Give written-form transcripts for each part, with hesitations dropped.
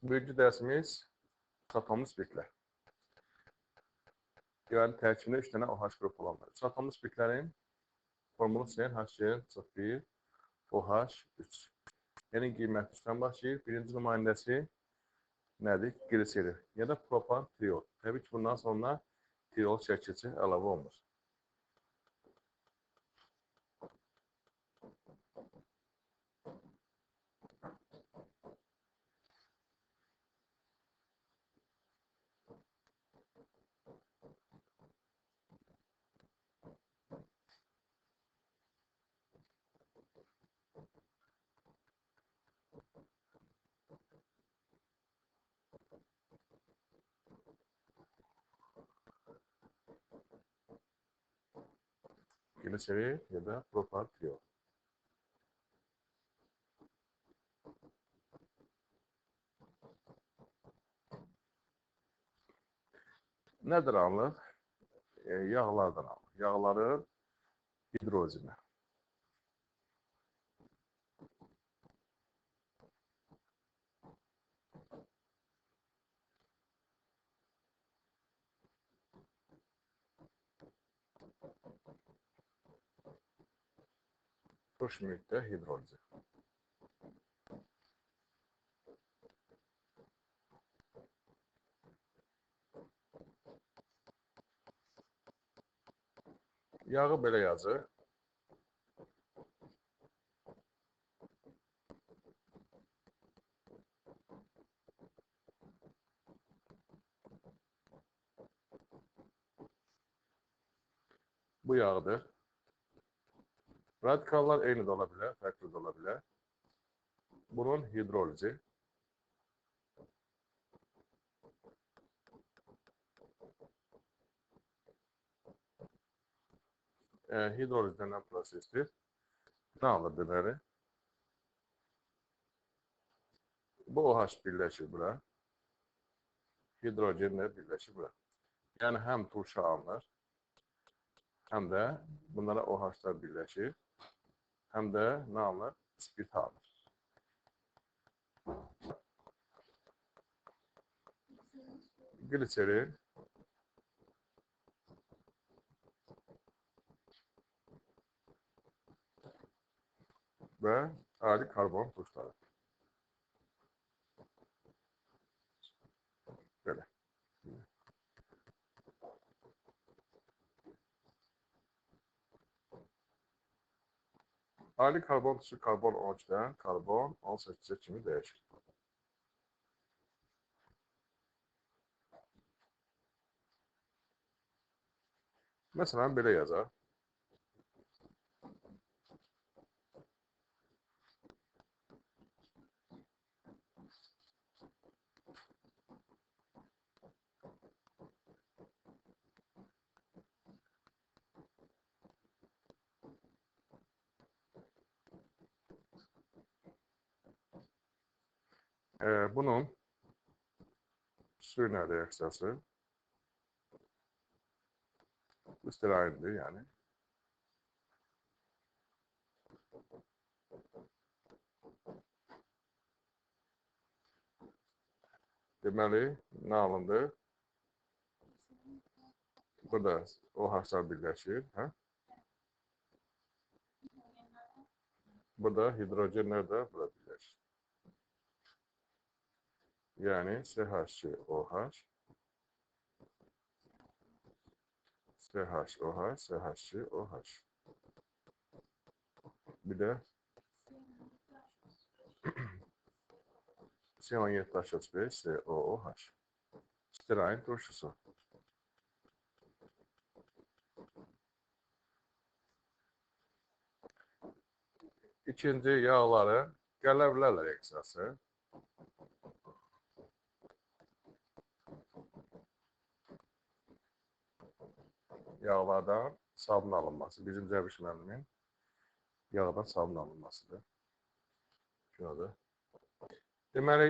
Bugünkü dərsimiz atomlu spirtlər. Yəni tərkibində 3 dənə OH qrupu olanlar. 3 atomlu spirtlərin formulu CnH2n 1 OH3. Yəni qiyməti 3-dən başlayır. Birinci nümayəndəsi nədir? Gliserin ya da propan triol. Təbii ki, bundan sonra triol şəkilçi əlavə olunur. Gliserin ya da propan triol. Nədir alınır? Yağlardan alınır. Yağların hidrolizini. Turş mühitdə hidrolizi. Yağı belə yazır. Bu yağdır. Radikallar eyni də ola bilər, fərqli də ola bilər. Bunun hidrolizi. Hidroliz dənilən prosesdir. Nə alır deməli? Bu OH birləşir bura. Hidrogenlə birləşir bura. Yəni həm turşu alınır, həm də bunlara OH-lar birləşir. Həm də nə alınır? Spirt alınır. Gliserin və adi karbon turşuları. Belə. Ali karbon turşu karbon 13-dən karbon 18-ə kimi dəyişir. Məsələn, belə yazaq. Bunun suyla reaksiyası gliserin yani. Deməli, nə alındı? Burada OH-lar birləşir. Hə? Burada hidrogenlər də burada birləşir. Yəni CH2OH, CHOH, CH2OH. Bir də C17H35, COOH. Stirein turşusu. İkinci yağları qələvlərlə reaksiyası. Yağlardan sabun alınması. Bizim Cəbiş müəllimin yağdan sabun alınmasıdır. Şunadır. Deməli,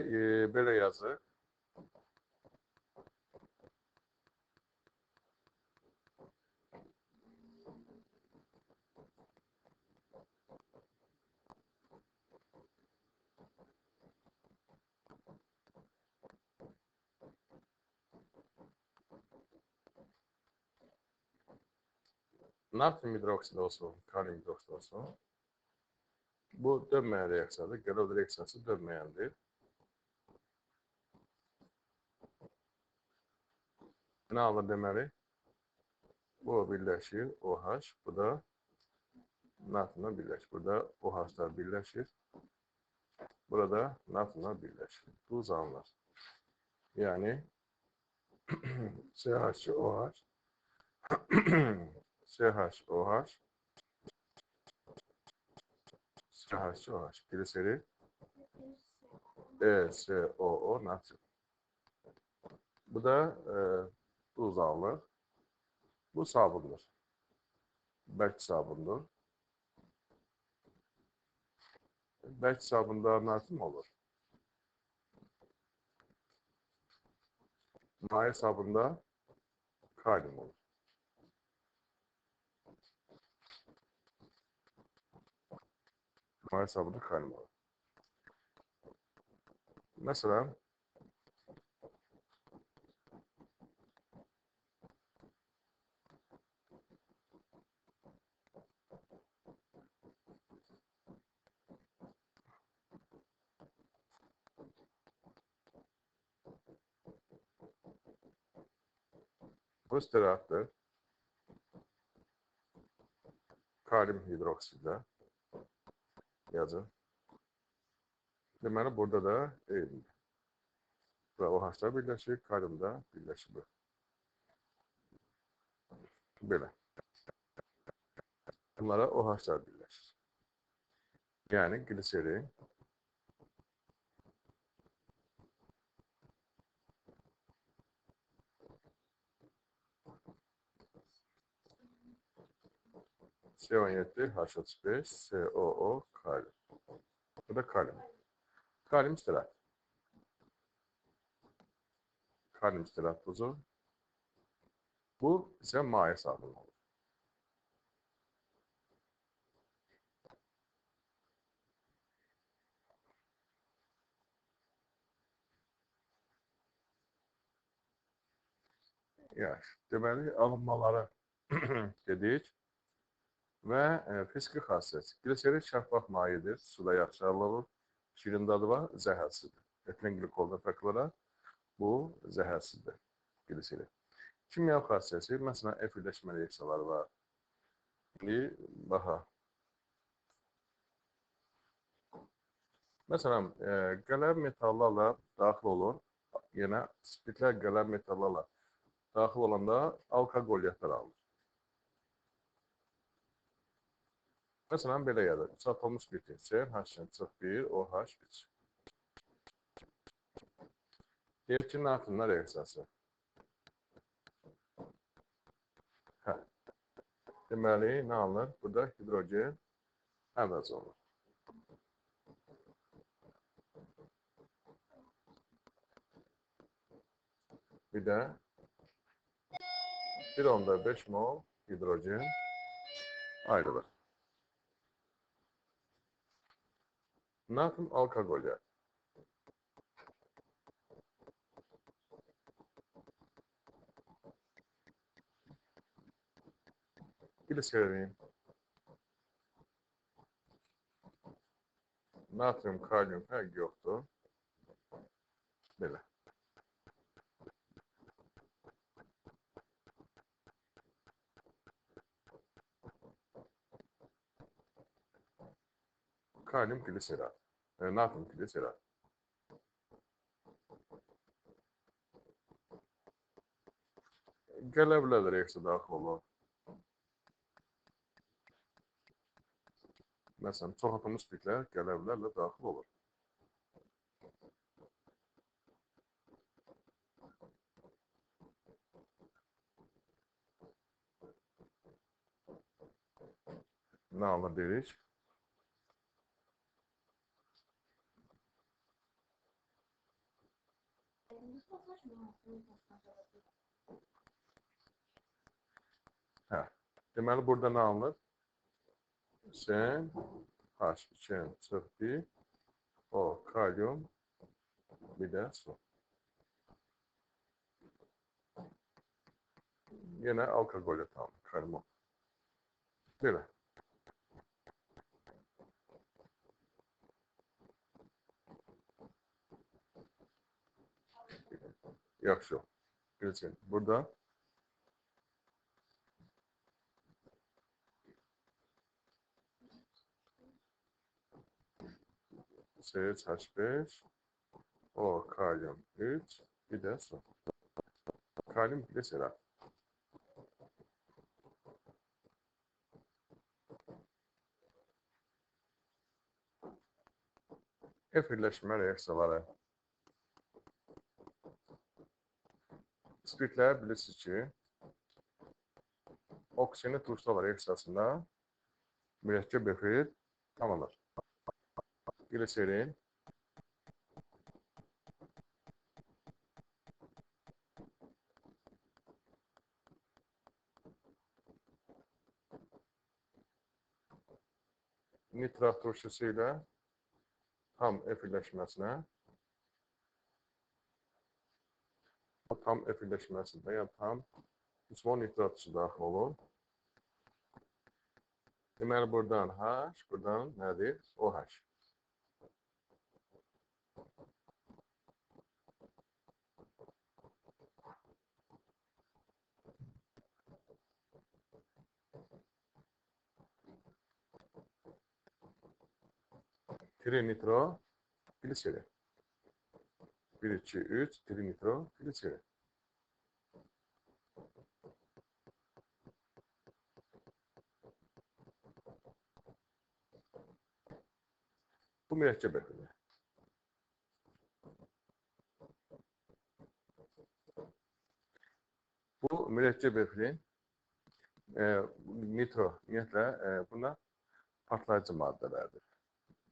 belə yazır. Natrium hidroksid olsun, kalium hidroksid olsun. Bu dönməyən reaksiyadır. Qələv reaksiyası dönməyəndir. Nə alır deməli? Bu birləşir, OH, bu da natriumla birləşir. Burada OH-lar birləşir. Burada natriumla birləşir. Duz alınır. Yəni CH2OH CHOH CH2OH gliseri ESOO natrium. Bu da duz alınır. Bu sabundur. Bərk sabundur. Bərk sabunda natrium olur. Maye sabunda kalyum olur. Maye sabunda kalyum olur. Mesela bu sterattır. Kalyum hidroksidlə yazın. Deməli, burada da eynidir. Burada OH-lar birləşir, kalyum da birləşir. Belə. Bunlara OH-lar birləşir. Yəni, gliserin C17, H35, COO, kalyum. Bu da kalyum. Kalyum sterat. Kalyum sterat tuzu. Bu ise maye sabunu olur. Yani, deməli, alınmaları dedik. Və fiziki xasiyyət. Gliserin şəffaf mayedir, suda yaxşı alınır, şirin dadı var, zəhərsizdir. Etilen qlikoldan fərqli olaraq bu zəhərsizdir, gliserin. Kimya xasiyyəti, məsələn, efirləşmə reaksiyaları var. İndi, baxa. Məsələn, qələv metallarla daxil olur, yenə spirtlər qələv metallarla daxil olanda alkoqoliyyatlar alınır. Məsələn, belə yazır. 3 atomlu spirtin C, H-1, OH3. Deyək ki, natriumla reaksiyası. Hə. Deməli, nə alınır? Burada hidrogen əvəz olunur. Bir də 1,5 mol hidrogen ayrılır. Natrium alkoqoliyyat. Gliserin, natrium, kalyum fərqi yoxdur. Belə. Kalyum gliserat. Natrium gliserat. Qələvlər reaksiya daxil olur. Məsələn, çox atomlu spirtlər qələvlərlə daxil olur. Nə alır deyirik? Hə, deməli, burada nə alınır? C, H2, 1, O, kalyum, bir də su. Yenə alkoqoliyyat alınır, kalyum. Belə. Yaxşı. Gliserin. Burada C3H5, O kalyum 3, bir də su. Kalyum gliserat. Efirləşmə reaksiyaları. Spirtlər bilirsiniz ki, oksijeni turşular reaksiyasında mürəkkəb efir tamamlar. Gliserin nitrat turşusu ilə tam efirləşməsinə, tam efirləşməsində, yəni tam 3 nitrat turşusu daxil olur. Deməli, buradan H, buradan nədir? OH. Trinitro gliserin. 1, 2, 3 trinitro gliserin. Bu mürəkkəb efirdir. Bu mürəkkəb efirin nitro, ümumiyyətlə, bunlar partlayıcı maddələrdir.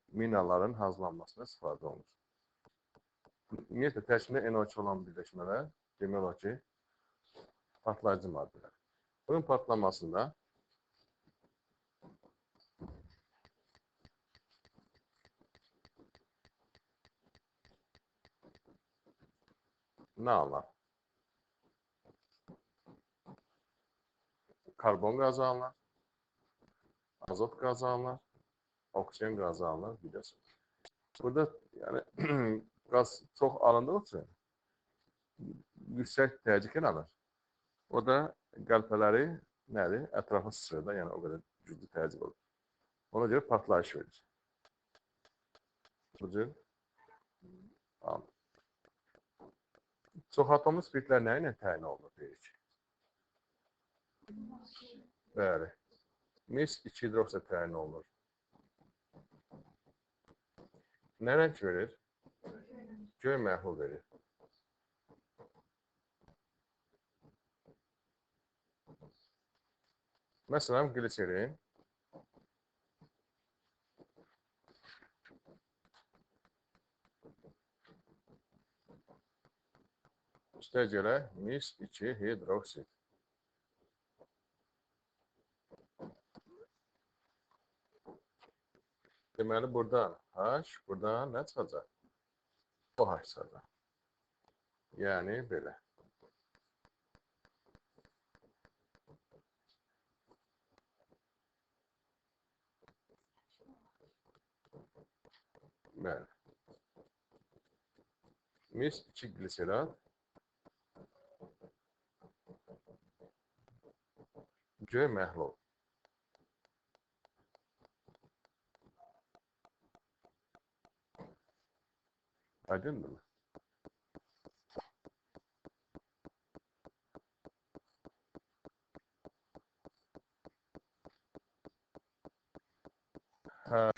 Minaların hazırlanmasına istifadə olunur. Ümumiyyətlə, tərkibində NO2 olan birləşmələr demək olar ki, partlayıcı maddələr. Bunun partlamasında nə alınır? Karbon qazı alınır, azot qazı alınır, oksigen qazı alınır, bir də su. Burada yəni, qaz çox alındığı üçün yüksək təzyiqlə alır. O da qəlpələri nədir? Ətrafa sıçrayır da, yəni o qədər güclü təzyiq olur. Ona görə partlayış verir. Bu cür alınır. Çox atomlu spirtlər nə ilə təyin olunur, deyirik? Bəli. Mis 2 hidroksid təyin olunur. Nə rəng verir? Göy məhlul verir. Məsələn, gliserin üstə görə mis 2 hidroksid. Deməli, buradan H, buradan nə çıxacaq? OH çıxacaq. Yəni, belə. Bəli. Mis 2 gliserat göy məhlul. Aydındırmı?